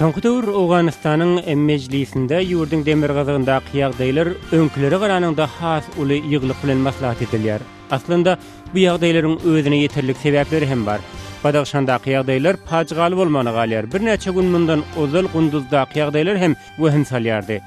Soňky döwür Owganystanyň Mejlisinde ýurduň demirgazygyndaky ýagdaýlar öňkülere garanyňda has uly ýygylyk bilen maslahat edilýär. Aslynda, bu ýagdaýlaryň özüne ýeterlik sebäpleri hem bar. Badahşandaky ýagdaýlar pajygaly bolmagyna galýar. Birnäçe gün mundan ozal Gunduzdaky ýagdaýlar hem wehim salýardy.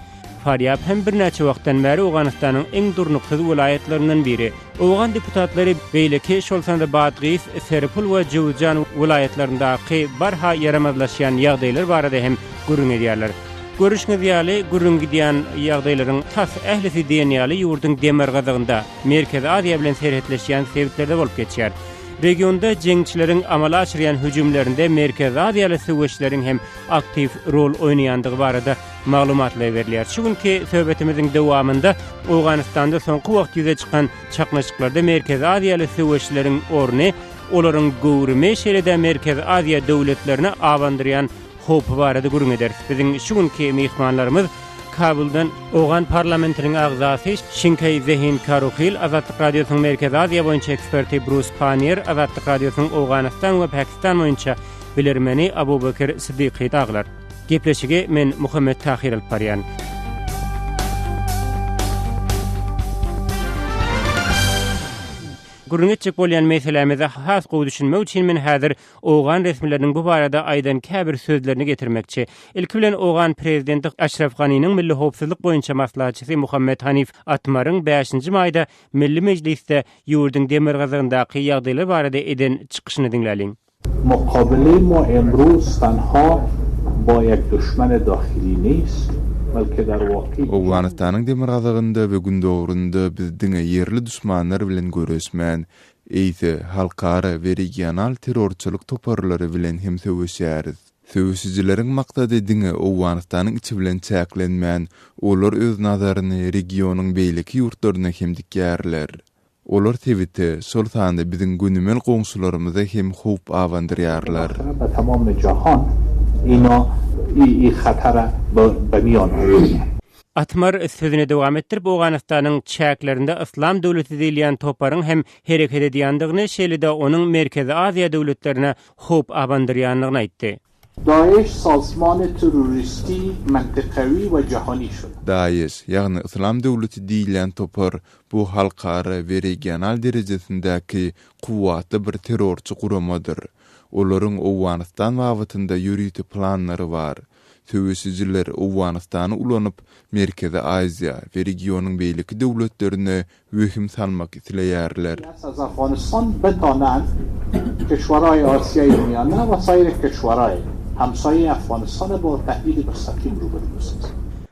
Farýab hem birnäçe wagtdan bäri Owganystanyň iň durnuksyz welaýatlaryndan biri. Owgan deputatlary beýleki, şol sanda Badgys, Seripul we Jöwüzjan welaýatlaryndaky barha ýaramazlaşýan ýagdaýlar barada hem gürrüň edýärler. Görüşiňiz ýaly, gürrüň gidýän ýagdaýlaryň tas ählisi diýen ýaly ýurduň demirgazygynda, Merkezi Aziýa bilen serhetleşýän sebitlerde bolup geçýär. Regionda jeňçileriň amala aşyrýan hüjümlerinde Merkezi Aziýaly söweşçileriň hem aktiw rol oýnaýandygy barada maglumatlar berilýär. Şu günki söhbetimiziň dowamynda Owganystanda soňky wagt ýüze çykan çaknyşyklarda Merkezi Aziýaly söweşçileriň orny, olaryň göwrümi, şeýle-de Merkezi Aziýa döwletlerine abandyrýan howpy barada gürrüň ederis. Biziň şu günki myhmanlarymyz Kabuldan owgan parlamentiniň agzasy Şinkeý Zehin Karuhil, Azatlyk Radiosynyň Merkezi Aziýa boýunça eksperti Brus Panniýer, Azatlyk Radiosynyň Owganystan we Pakistan boýunça bilermeni Abubekir Siddiky dagylar. Gepleşigi men Muhammet Tahyr alyp barýan. Gürrüň etjek bolýan meselämize has gowy düşünmek üçin men häzir owgan resmileriniň bu barada aýdan käbir sözlerini getirmekçi. Ilki bilen owgan prezidenti Aşraf Ganiniň milli howpsuzlyk boýunça maslahatçysy Muhammet Hanif Atmaryň bäşinji maýda Milli Mejlisde ýurduň demirgazygyndaky ýagdaýlar barada eden çykyşyny diňläliň. Mukabele ma emruz tanha ba ýek duşmene dahili nist, belke dar waki. Owganystanyň demirgazygynda we gündogarynda biz diňe ýerli duşmanlar bilen göreşmän, eýse, halkara we regional terrorçylyk toparlary bilen hem söweşýäris. Söweşijileriň maksady diňe Owganystanyň içi bilen çäklenmän, olar öz nazaryny regionyň beýleki ýurtlaryna hem dikýärler. Olar sebite, şol sanda biziň gönümel goňşularymyza hem howp abandyrýarlar. Atmar sözüni dowam etdirip, Owganystanyň çäklerinde Yslam döwleti diýilýän toparyň hem hereket edýändigini, şeýle-de onuň Merkezi Aziýa döwletlerine howp abandyrýandygyny aýtdy. Daeş sazmany terroristi mentykawi we jahani şudy. Daeş, ýagny Yslam döwleti diýilýän topar bu halkara we regional derejesindäki kuwwatly bir terrorçy guramadyr. Olaryň Owganystan babatynda ýörite planlary bar. Söweşijiler Owganystany ulanyp, Merkezi Aziýa we regionyň beýleki döwletlerine wehim salmak isleýärler.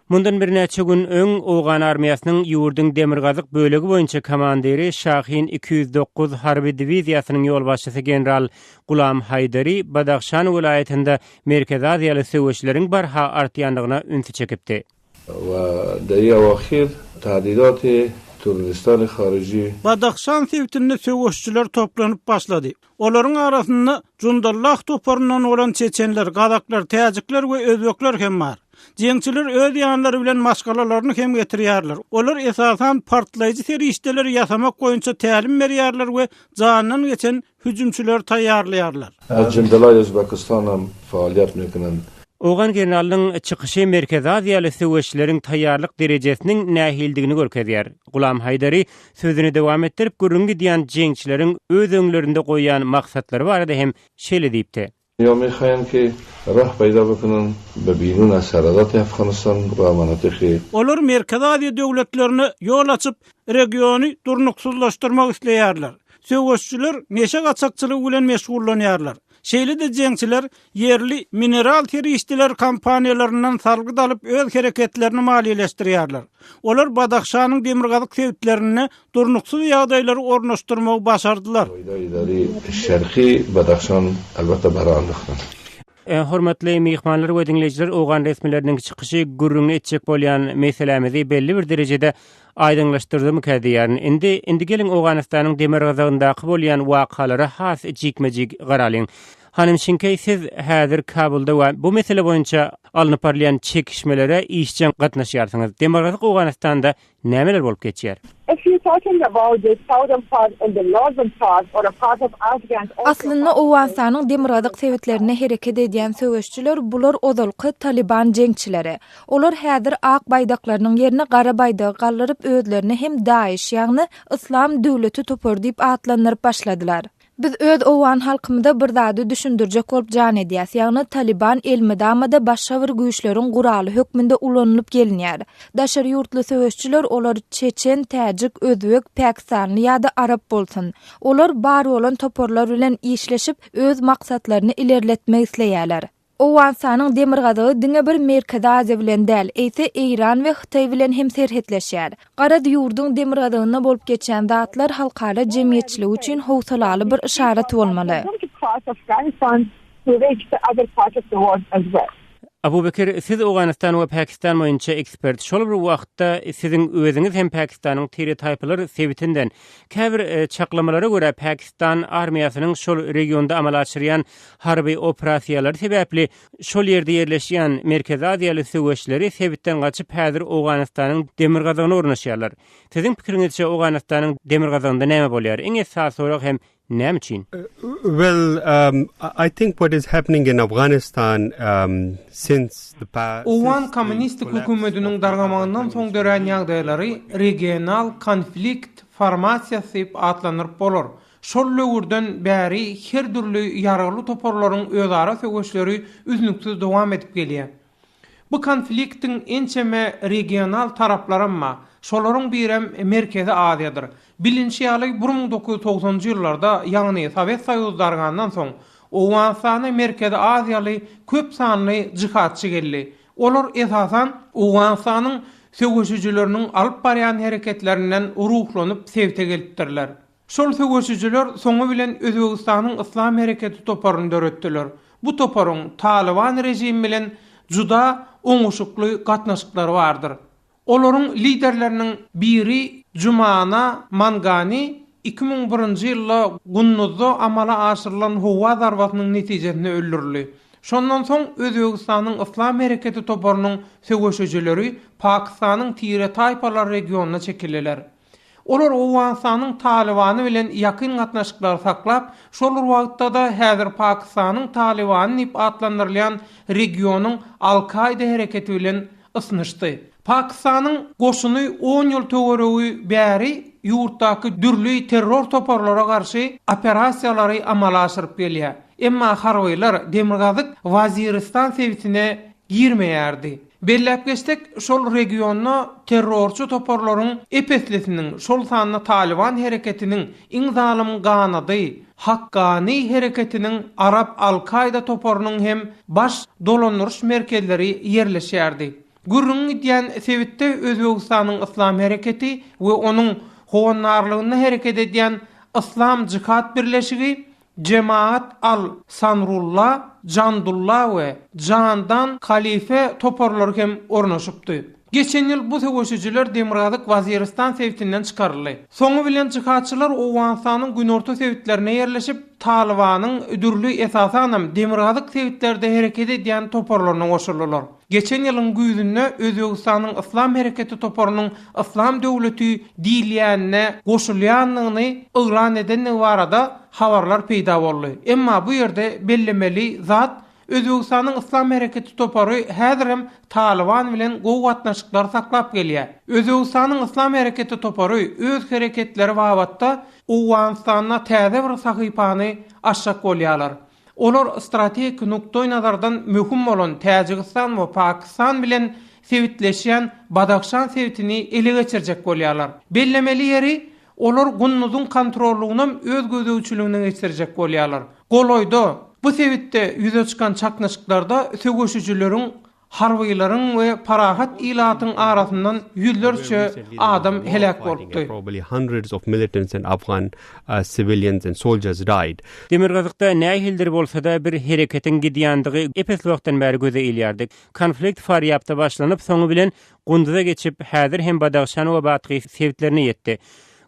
Mundan birnäçe gün öň owgan armiýasynyň ýurduň demirgazyk bölegi boýunça komandiri Şahin 209 harby diwiziýasynyň ýolbaşçysy general Gulam Haýdari Badahşan welaýatynda merkezi aziýaly söweşleriň barha artýandygyna ünsi çekipdi. We der ii awakhir tahdidati terroristani khariji. Badahşan sebitinde söweşijiler toplanyp başlady. Olaryň arasynda Jundallah toparyndan bolan çeçenler, gazaklar, täjikler we özbekler hem bar. Jeňçiler öz ýanlary bilen maşgalalaryny hem getirýärler. Olar esasan partlaýjy serişdeleri ýasamak boýunça tälim berýärler we janyndan geçen hüjümçileri taýýarlaýarlar. Jundallah Özbekistanam faaliýat mekinend. Owgan generalynyň çykyşy Merkezi Aziýaly söweşçileriň taýýarlyk derejesiniň nähilidigini görkezýär. Gulam Haýdari sözüni dowam etdirip, gürrüňi gidýän jeňçileriň öz öňlerinde goýýan maksatlary barada hem şeýle diýipdi. Ýa mehaýan ki rah peýda bikinin be birun az serhadati Afganistan we manatyhi. Olar Merkezi Aziýa döwletlerine ýol açyp, regiony durnuksyzlaşdyrmak isleýärler. Söweşijiler neşe gaçakçylygy bilen meşgullanýarlar. Şeýle-de jeňçiler ýerli mineral serişdeler kompaniýalaryndan salgyt alyp öz hereketlerini maliýeleşdirýärler. Olar Badahşanyň demirgazyk sebitlerinde durnuksyz ýagdaýlary ornaşdyrmagy başardylar. Hormatly myhmanlar we diňleýjiler, owgan resmileriniň çykyşy gürrüňini etjek bolýan meselämizi belli bir derejede aýdyňlaşdyrdymyka diýýärin. Indi, indi geliň Owganystanyň demirgazygyndaky bolýan wakalara has jikme-jik garalyň. Hanym Şinkeý, siz häzir Kabulda we bu mesele boýunça alnyp barylýan çekişmelere işjeň gatnaşýarsyňyz. Demirgazyk Owganystanda nämeler bolup geçýär? Aslynda Owganystanyň demirgazyk sebitlerinde hereket edýän söweşçiler bular ozalky Talyban jeňçileri. Olar häzir ak baýdaklarynyň ýerine gara baýdagy galdyryp özlerini hem DAIŞ ýagny Yslam döwleti topary diýip atlandyryp başladylar. Biz öz owgan halkymyza bir zady düşündirjek bolup jan edýäs, ýagny Talyban elmydama-da başga bir güýçleriň guraly hökmünde ulanylyp gelinýär. Daşary ýurtly söweşçiler olar çeçen, täjik, özbek, pakistanly ýa-da arap bolsun. Olar bar bolan toparlar bilen işleşip, öz maksatlaryny ilerletmek isleýärler. Owganystanyň demirgazygy diňe bir Merkezi Aziýa bilen däl, eýse Eýran we Hytaý bilen hem serhetleşýär. Garaz, ýurduň demirgazygynda bolup geçýän zatlar halkara jemgyýetçiligi üçin howsalaly bir yşarat bolmaly. Abu Bekir, siz Owganystan we Pakistan boýunça ekspert. Şol bir wagtda siziň özüňiz hem Pakistanyň tire-taýpalar sebitinden. Käbir çaklamalara görä, Pakistan armiýasynyň şol regionda amala aşyrýan Harby operasiýalary sebäpli şol ýerde ýerleşýän Merkezi Aziýaly söweşçileri sebitden gaçyp häzir Owganystanyň demirgazygyna ornaşýarlar. Siziň pikiriňizçe Owganystanyň demirgazygynda näme bolýar? Iň esasy sorag hem näme üçin? Well, I think what is happening in Afghanistan since the past Owgan kommunistik hökümetiniň dargamagyndan soň dörän ýagdaýlary regional konflikt formasiýasy diýip atlandyryp bolar. Şol döwürden bäri her dürli ýaragly toparlaryň özara söweşleri üznüksiz dowam edip gelýär. Bu konfliktiň ençeme regional taraplaram bar. Şolaryň birem Merkezi Aziýadyr. Bilinşi ýaly, 1990-njy ýyllarda, ýagny Sowet Soýuzy dargandan soň, Owganystana Merkezi Aziýaly köp sanly jihadçy geldi. Olar, esasan, Owganystanyň söweşijileriniň alyp barýan hereketlerinden ruhlanyp sebite gelipdirler. Şol söweşijiler soňy bilen Özbegistanyň Yslam hereketi toparyny döretdiler. Bu toparyň Talyban režimi bilen juda oňuşykly gatnaşyklary bardyr. Olaryň liderleriniň biri Jumana Mangani 2001-nji ýylda Gunduzda amala aşyrylan howa zarbasynyň netijesinde öldürildi. Şondan soň Özbegistanyň Yslam hereketi toparynyň söweşijileri Pakistanyň tire-taýpalar regionyna çekildiler. Olar Owganystanyň Talybany bilen ýakyn gatnaşyklary saklap, şol bir wagtda-da häzir Pakistanyň Talybany diýip atlandyrylýan regionyň Al-Kaýda hereketi bilen ysnyşdy. Pakistanyň goşuny on ýyl töweregi bäri ýurtdaky dürli terror toparlara garşy operasiýalary amala aşyryp gelýär. Emma harbylar Demirgazyk Waziristan sebitine girmeýärdi. Belläp geçsek, şol regionda terrorçy toparlaryň ep-eslisiniň, şol sanda Talyban hereketiniň iň zalym ganady Hakkani hereketiniň arap Al-Kaýda toparynyň hem baş dolandyryş merkezleri ýerleşýärdi. Gürrüňi gidýän sebitde Özbegistanyň Yslam hereketi we onuň howandarlygynda hereket edýän Yslam Jihad birleşigi Jemaat al-Sanrulla, Jandulla we Jandan Khalife toparlary hem ornaşypdy. Geçen ýyl bu söweşijiler Demirgazyk Waziristan sebitinden çykaryldy. Soňy bilen jihadçylar Owganystanyň günorta sebitlerine ýerleşip, Talybanyň dürli, esasanam, demirgazyk sebitlerde hereket edýän toparlaryna goşuldylar. Geçen ýylyň güýzünde Özbegistanyň Yslam hereketi toparynyň Yslam döwleti diýilýänine goşulýandygyny yglan edendigi barada habarlar peýda boldy. Emma bu ýerde bellemeli zat, Özbegistanyň Yslam hereketi topary häzirem Talyban bilen gowy gatnaşyklary saklap gelýär. Özbegistanyň Yslam hereketi topary öz hereketleri babatda Owganystanda täze bir sahypany açjak bolýarlar. Olar strategik nukdaý nazardan möhüm bolan Täjigistan we Pakistan bilen sebitleşýän Badahşan sebitini ele geçirjek bolýarlar. Bellemeli ýeri, olar Gunduzyň kontrollygynam öz gözegçiligine geçirjek bolýarlar. Golaýda, bu sebitde ýüze çykan çaknyşyklarda söweşijileriň Harbylaryň we parahat ilatyň arasyndan ýüzlerçe adam heläk bolupdy. Demirgazykda nähilidir bolsa-da bir hereketiň gidýändigi ep-esli wagtdan bäri göze ilýärdi. Konflikt Farýabda başlanyp, soňy bilen Gunduza geçip, häzir hem Badahşan we Batgys sebitlerine ýetdi.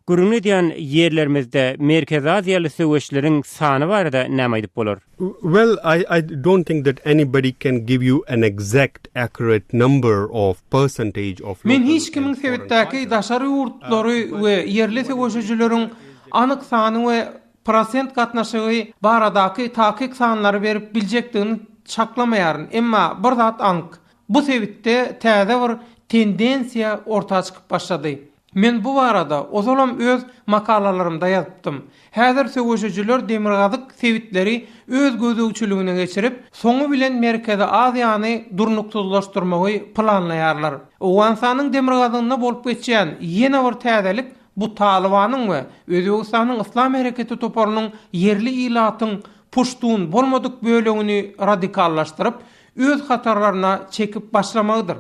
Gürrüňini edýän ýerlerimizde Merkezi Aziýaly söweşleriň sany barada näme aýdyp bolar? Well, I I don't think that anybody can give you an exact accurate number of percentage of Men hiç kimiň sebitdäki daşary ýurtlary we ýerli söweşijileriň anyk sany we prosent gatnaşygy baradaky takyk sanlary berip biljekdigini çaklamaýaryn, emma bir zat anyk, bu sebitde täze bir tendensiýa orta çykyp başlady. Men bu barada ozalam öz makalalarymda ýazypdym. Häzir söweşijiler demirgazyk sebitleri öz gözegçiligine geçirip, soňy bilen Merkezi Aziýany durnuksyzlaşdyrmagy planlaýarlar. Owganystanyň demirgazygynda bolup geçýän ýene bir täzelik bu Talybanyň we Özbegistanyň Yslam hereketi toparynyň ýerli ilatyň puştun bolmadyk bölegini radikallaşdyryp, öz hatarlaryna çekip başlamagydyr.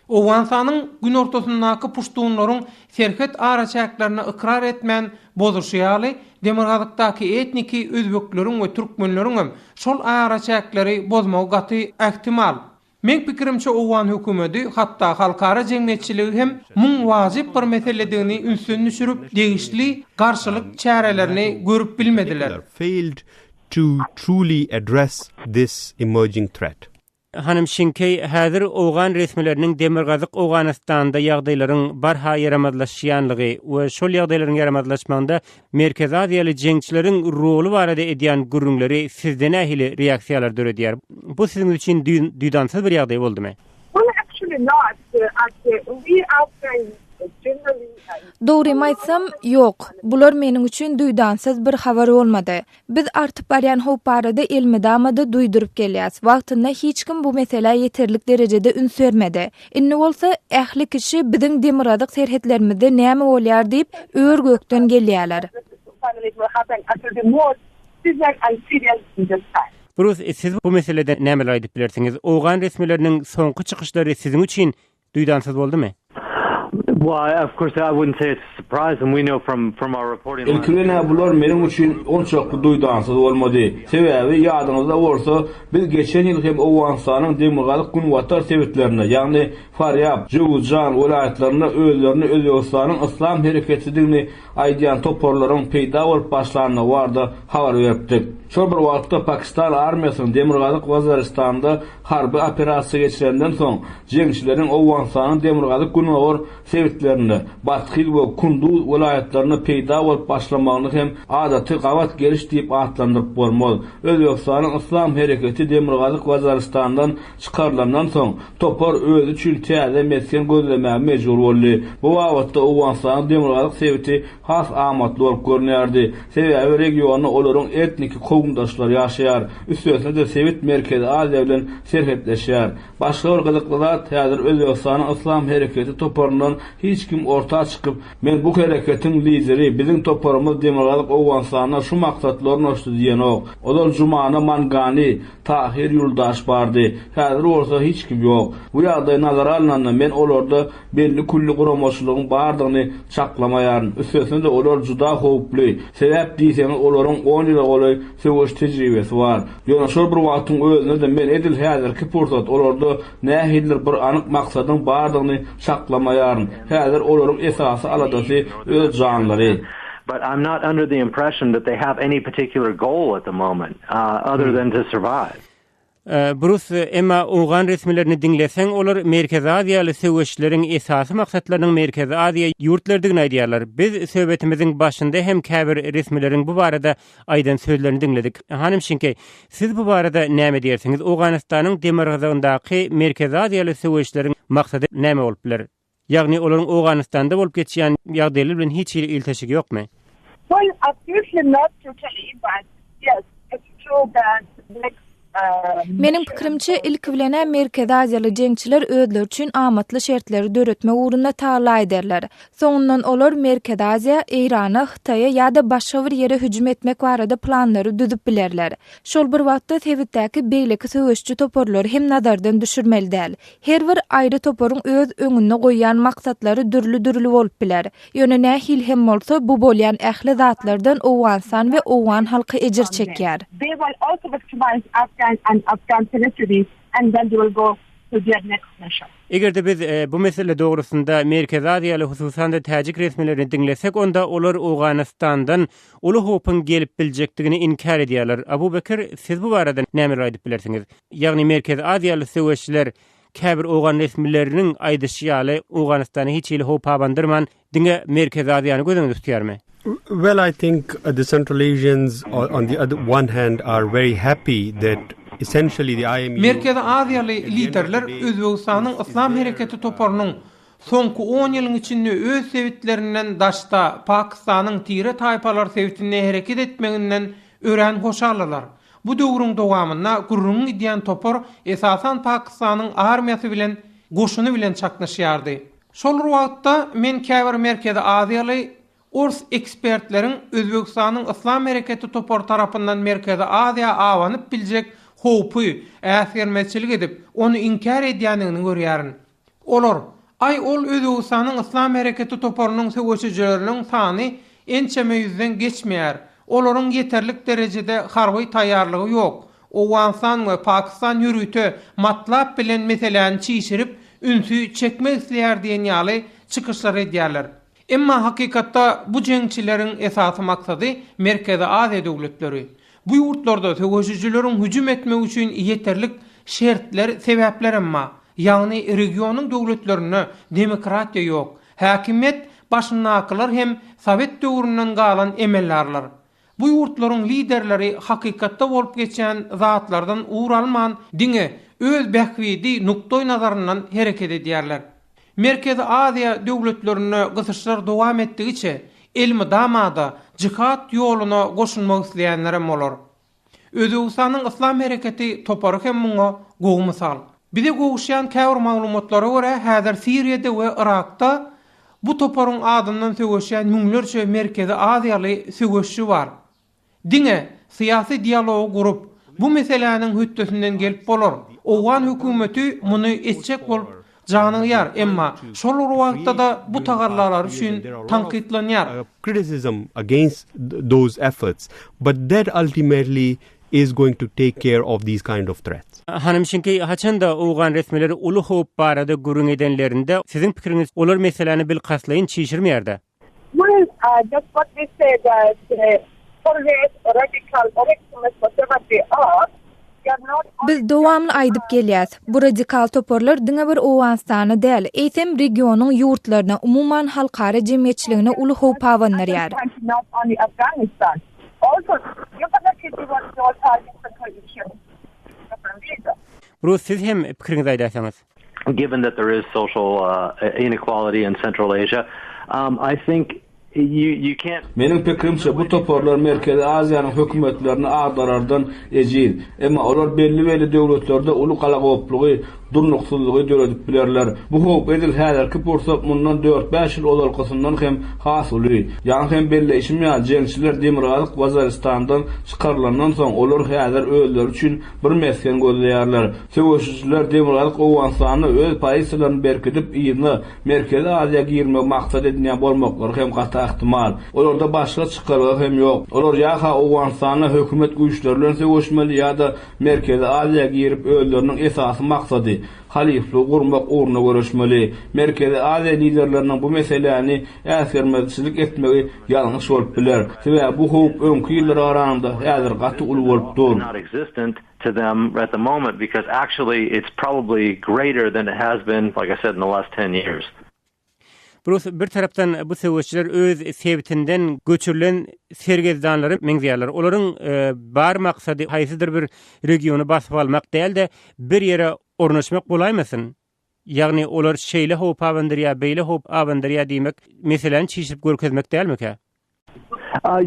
Owganystanyň günortasyndaky puştunlaryň serhet araçäklerini ykrar etmän bozuşy ýaly, demirgazykdaky etniki özbekleriň we türkmenleriňem şol araçäkleri bozmagy gaty ähtimal. Meň pikirimçe owgan hökümedi, hatda halkara jemgyýetçiligi hem muň wajyp bir meseledigini ünsden düşürip, degişli garşylyk çärelerini görüp bilmediler. Hanym Şinkeý, häzir owgan resmileriniň demirgazyk Owganystanda ýagdaýlaryň barha ýaramazlaşýanlygy we şol ýagdaýlaryň ýaramazlaşmagynda Merkezi Aziýaly jeňçileriň roly barada edýän gürrüňleri sizde nähili reaksiýalar döredýär? Bu siziň üçin duýdansyz bir ýagdaý boldumy? Dogrymy aýtsam, ýok. Bular meniň üçin duýdansyz bir habar bolmady. Biz artyp barýan howp barada elmydama-da duýduryp gelýäs. Wagtynda hiç kim bu meselä ýeterlik derejede üns bermedi. Indi bolsa, ähli kişi biziň demirgazyk serhetlerimizde näme bolýar diýip, ör-gökden gelýärler. Brus, siz bu meselede nämeler aýdyp bilersiňiz? Owgan resmileriniň soňky çykyşlary siziň üçin Duýdansyz boldumy? Ilki bilen-ä bular meniň üçin onçakly duýdansyz bolmady. Sebäbi, ýadyňyzda bolsa, biz geçen ýyl hem Owganystanyň demirgazyk-günbatar sebitlerinde, ýagny Farýab, Jöwüzjan welaýatlarynda özlerini Özbegistanyň Yslam hereketidigini aýdýan toparlaryň peýda bolup başlandygy barada habar beripdik. Şol bir wagtda Pakistan armiýasynyň Demirgazyk Wazaristanda harby operasiýa geçirenden soň, jeňçileriň Owganystanyň demirgazyk-gündogar sebitlerinde, Bathyz we Kunduz welaýatlarynda peýda bolup başlamagyny hem adaty gabat geliş diýip atlandyryp bolmaz. Özbegistanyň Yslam hereketi Demirgazyk Wazarystandan çykarylandan soň, topar özi üçin täze mesgen gözlemäge mejbur boldy. Bu babatda Owganystanyň demirgazyk sebiti has amatly bolup görünýärdi. Sebäbi regionda olaryň etniki kowumdaşlary ýaşaýar. Üstesine-de sebit Merkezi Aziýa bilen serhetleşýär. Başga bir gyzykly zat, häzir Özbegistanyň Yslam hereketi toparyndan hiç kim orta çykyp, Men bu hereketiň lideri, biziň toparymyz Demirgazyk Owganystanda şu maksatly ornaşdy diýenok. Ozal Jumana Mangani, Tahir Ýuldaş bardy. Häzir bolsa hiç kim ýok. Bu ýagdaý nazara alnanda, men olarda belli-külli guramaçylygyň bardygyny çaklamaýaryn. Üstesine-de olar juda howply. Sebäp diýseňiz, olaryň on ýyla golaý söweş tejribesi bar. Ýöne şol bir wagtyň özünde-de men edil häzirki pursat olarda nähilidir bir anyk maksadyň bardygyny çaklamaýaryn. Häzir olaryň esasy aladasy öz janlary. But I'm not under the impression that they have any particular goal at the moment, other than to survive. Brus, emma owgan resmilerini diňleseň, olar Merkezi Aziýaly söweşçileriň esasy maksatlarynyň Merkezi Aziýa ýurtlarydygyny aýdýarlar. Biz söhbetimiziň başynda hem käbir resmileriň bu barada aýdan sözlerini diňledik. Hanym Şinkeý, siz bu barada näme diýersiňiz? Owganystanyň demirgazygyndaky Merkezi Aziýaly söweşçileriň maksady näme bolup biler? Ýagny olaryň Owganystanda bolup geçýän ýagdaýlar bilen hiç hili ilteşigi ýokmy? Well, absolutely not totally, but yes, it's true that next Meniň pikirimçe, ilki bilen-ä Merkezi Aziýaly jeňçiler özleri üçin amatly şertleri döretmek ugrunda tagalla ederler. Soňundan olar Merkezi Aziýa, Eýrana, Hytaýa ýa-da başga bir ýere hüjüm etmek barada planlary düzüp bilerler. Şol bir wagtda sebitdäki beýleki söweşiji toparlary hem nazardan düşürmeli däl. Her bir aýry toparyň öz öňünde goýýan maksatlary dürli-dürli bolup biler. Ýöne nähili hem bolsa, bu bolýan ähli zatlardan Owganystan we owgan halky ejir çekýär. to their next mission. Eger-de biz bu mesele dogrusynda Merkezi Aziýaly, hususan-da täjik resmilerini diňlesek, onda olar Owganystandan uly howpuň gelip biljekdigini inkär edýärler. Abu Bekir, siz bu barada nämeler aýdyp bilersiňiz? Ýagny Merkezi Aziýaly söweşçiler käbir owgan resmileriniň aýdyşy ýaly Owganystana hiç hili howp abandyrman, diňe Merkezi Aziýany göz öňünde tutýarmy? Well, I think the Central Asians on the other one hand are very happy that essentially the IMU Merkezi Aziýaly liderler Özbegistanyň Yslam hereketi toparynyň soňky on ýylyň içinde öz sebitlerinden daşda Pakistanyň tire-taýpalar sebitinde hereket etmeginden örän hoşaldylar. Bu döwrüň dowamynda gürrüňi gidýän topar esasan Pakistanyň armiýasy bilen goşuny bilen çaknyşýardy. Şol bir wagtda, men käbir Merkezi Aziýaly ors ekspertleriň Özbegistanyň Yslam hereketi topary tarapyndan Merkezi Aziýa abanyp biljek howpy äsgermezçilik edip, ony inkär edýändigini görýärin. Olar, Aý, ol Özbegistanyň Yslam hereketi toparynyň söweşijileriniň sany ençeme ýüzden geçmeýär. Olaryň ýeterlik derejede harby taýýarlygy ýok. Owganystan we Pakistan ýörite matlap bilen meseläni çişirip, ünsi çekmek isleýär diýen ýaly çykyşlar edýärler. Emma hakykatda bu jeňçileriň esasy maksady Merkezi Aziýa döwletleri. Bu ýurtlarda söweşijileriň hüjüm etmegi üçin ýeterlik şertler, sebäplerem bar. Ýagny regionyň döwletlerinde demokratiýa ýok. Häkimiýet başyndakylar hem sowet döwründen galan emeldarlar. Bu ýurtlaryň liderleri hakykatda bolup geçýän zatlardan ugur alman, diňe öz bähbidi nukdaý nazaryndan hereket edýärler. Merkezi Aziýa döwletlerinde gysyşlar dowam etdigiçe, elmydama-da jihad ýoluna goşulmak isleýänlerem bolar. Özbegistanyň Yslam hereketi topary hem muňa gowy mysal. Bize gowuşýan käbir maglumatlara görä, häzir Siriýada we Yrakda bu toparyň adyndan söweşýän müňlerçe merkezi aziýaly söweşçi bar. Diňe syýasy dialogy gurup, bu meseläniň hötdesinden gelip bolar. Owgan hökümeti muny etjek bolup janygýar, emma şol bir wagtda-da bu tagallalary üçin tankytlanýar. Criticism against those efforts, but that ultimately is going to take care of these kind of threats. Hanym Şinki, haçan-da owgan resmileri uly howp barada gürrüň edenlerinde, siziň pikiriňiz, olar meseläni bilkastlaýyn çişirmeýär-dä? Well, just what we said that terrorist, radical or extremist, whatever they are, they are not Biz dowamly aýdyp gelýäs, bu radikal toparlar diňe bir Owganystana däl, eýsem regionyň ýurtlaryna, umuman halkara jemgyýetçiligine uly howp abandyrýar. Brus, siz hem pikiriňizi aýdaýsaňyz. Given that there is social inequality in Central Asia, I think you you can't. Meniň pikirimçe, bu toparlar Merkezi Aziýanyň hökümetlerini agdarardan ejiz. Emma olar belli-belli döwletlerde uly galagoplugy, durnuksyzlygy döredip bilerler. Bu howp edil häzirki pursat mundan dört-bäş ýyl ozalkysyndan hem has uly. Ýaňy hem belleýşim ýaly, jeňçiler Demirgazyk Wazaristandan çykarylandan soň, olar häzir özleri üçin bir mesgen gözleýärler. Söweşijiler Demirgazyk Owganystanda öz pozisiýalaryny berkidip, yzyna, Merkezi Aziýa girmegi maksat edinýän bolmaklary hem gaty ähtimal. Olarda başga çykalga hem ýok. Olar ýa-ha Owganystanda hökümet güýçleri bilen söweşmeli ýa-da Merkezi Aziýa girip özleriniň esasy maksady, halyflygy gurmak ugrunda göreşmeli. Merkezi Aziýa liderleriniň bu meseläni äsgermezçilik etmegi ýalňyş bolup biler. Sebäbi bu howp öňki ýyllara garanyňda häzir gaty uly bolup dur. To them at the moment because actually it's probably greater than it has been, like I said, in the last ten years. Brus, bir tarapdan bu söweşçiler öz sebitinden göçürilen sergezdanlara meňzeýärler. Olaryň bar maksady haýsydyr bir regiony basyp almak däl-de, bir ýere ornaşmak bolaýmasyn? Ýagny olar şeýle howp abandyrýar, beýle howp abandyrýar diýmek, meseläni çişirip görkezmek dälmikä? Hawa,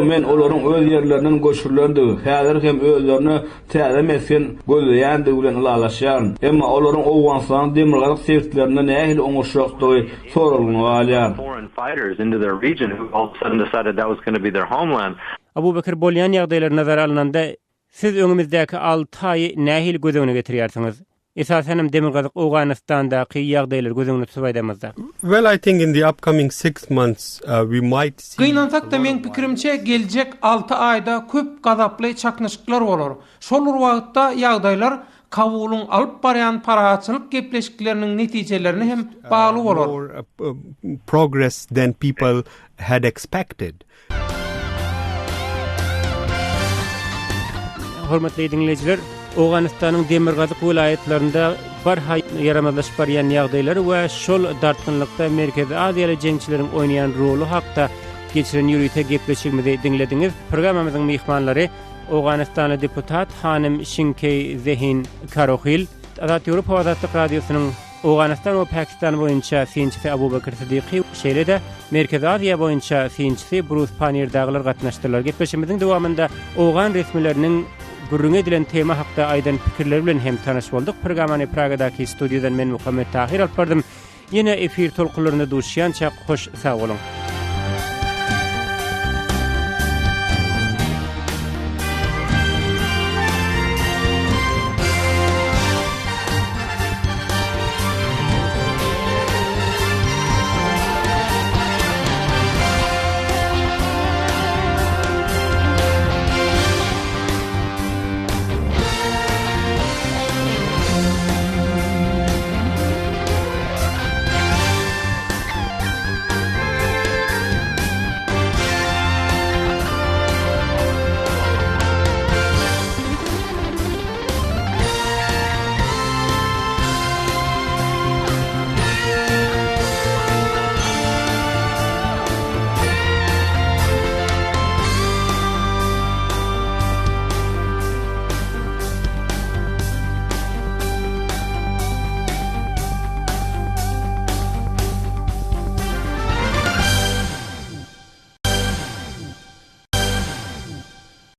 men olaryň öz ýerlerinden göçürilendigi, häzir hem özlerine täze mesgen gözleýändigi bilen ylalaşýaryn. Emma olaryň Owganystanyň demirgazyk sebitlerinde nähili oňuşjakdygy soralgyna galýar. Abubekir, bolýan ýagdaýlar nazara alnanda, siz öňümizdäki alty aýy nähili göz öňüne getirýärsiňiz? Esasan hem Demirgazyk Owganystandaky ýagdaýlary göz öňünde tutup aýdamyzda. Well, I think in the upcoming six months we might see. Gynansak-da, meň pikirimçe, geljek alty aýda köp gazaply çaknyşyklar bolar. Şol bir wagtda ýagdaýlar Kabulyň alyp barýan parahatçylyk gepleşikleriniň netijelerine hem bagly bolar. More progress than people had expected. Hormatly diňleýjiler, Owganystanyň demirgazyk welaýatlarynda barha ýaramazlaşyp barýan ýagdaýlar we şol dartgynlykda Merkezi Aziýaly jeňçileriň oýnaýan roly hakda geçiren ýörite gepleşigimizi diňlediňiz. Programmamyzyň myhmanlary Owganystanly deputat hanym Şinkeý Zehin Karohil, Azat Ýewropa Azatlyk Radiosynyň Owganystan we Pakistan boýunça synçysy Abubekir Sidiky, şeýle-de Merkezi Aziýa boýunça synçysy Brus Pannier dagylar gatnaşdylar. Gepleşigimiziň dowamynda owgan resmileriniň gürrüňi edilen tema hakda aýdan pikirleri bilen hem tanyş bolduk. Programmany Pragadaky studiýadan men Muhammet Tahyr alyp bardym. Ýene efir tolkunlarynda duşýançak hoş sag boluň.